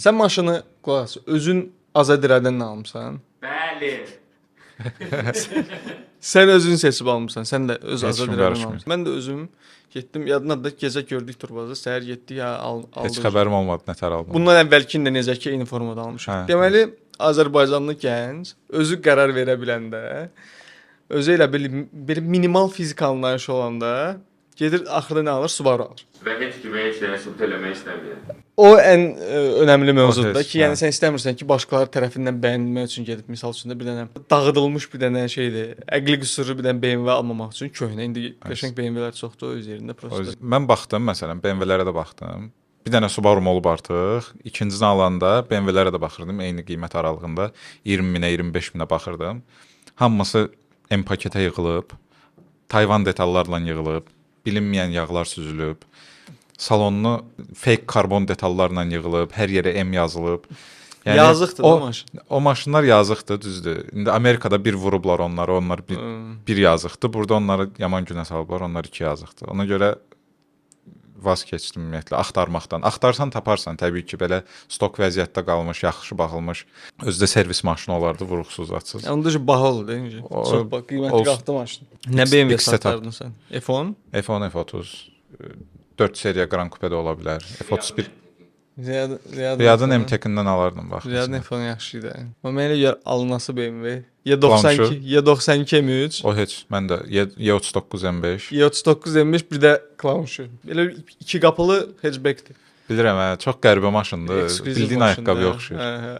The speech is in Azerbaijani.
Sən maşını, qulaq as, özün azad iradənlə almısan. Bəli. Sən özün seçib almısan. Sən də öz Heç azad kim iradənlə qarışmır. almısan. Mən də özüm getdim, yadına da gecə gördük turbazda, səhər getdik, hə, aldıq. Heç xəbərim olmadı nətər aldım. Bundan əvvəlkini də necə ki eyni formada almışıq. Hə. Deməli, Azərbaycanlı gənc özü qərar verə biləndə, özü elə bil bir minimal fiziki anlayışı olanda gedir axırda nə alır? Subaru alır. Və heç kimə heç nəyə sübut eləmək istəmir. O ən önəmli mövzudur da heç, ki, yəni hə. sən istəmirsən ki, başqaları tərəfindən bəyənilmək üçün gedib misal üçün də bir dənə dağıdılmış bir dənə şeydir, əqli qüsurlu bir dənə BMW almamaq üçün köhnə. İndi qəşəng BMW-lər çoxdur öz yerində prosta. Mən baxdım məsələn BMW-lərə də baxdım. Bir dənə Subaru-m olub artıq. İkincisini alanda BMW-lərə də baxırdım eyni qiymət aralığında 20 minə, 25 minə baxırdım. Hamısı M paketə yığılıb. Tayvan detallarla yığılıb, bilinməyən yağlar süzülüb. Salonunu fake karbon detallarla yığılıb, hər yerə M yazılıb. Yəni Yazıqdır da o, maşın. O maşınlar yazıqdır, düzdür. İndi Amerikada bir vurublar onları, onlar bir bir yazıqdır. Burada onları yaman günə salıblar, onlar iki yazıqdır. Ona görə vaz keçdim ümumiyyətlə axtarmaqdan. Axtarsan taparsan təbii ki, belə stok vəziyyətdə qalmış, yaxşı baxılmış, özü də servis maşını olardı, vuruqsuz zatsız. Yəni onda baha olur değil mi? Çox bax qiymətli olsun. qalxdı maşın. Nə BMW X setup. satardın sən? F10? F10, F30, 4 seriya Grand Coupe də ola bilər. F31 Riyadın Riyadın M-Tech-indən alardım bax. Riyadın məsələn. F10 yaxşı idi. Amma mənə elə gəlir alınası BMW. Y92, Qonşu. Y92 M3, O heç mən də Y39 M5. Y39 M5 bir də Clown Shoe. Elə iki qapılı hatchbackdir. Bilirəm hə, çox qəribə maşındır. Eksklüziv Bildiyin maşındır, ayaqqabıya hə. oxşayır. Hə, hə.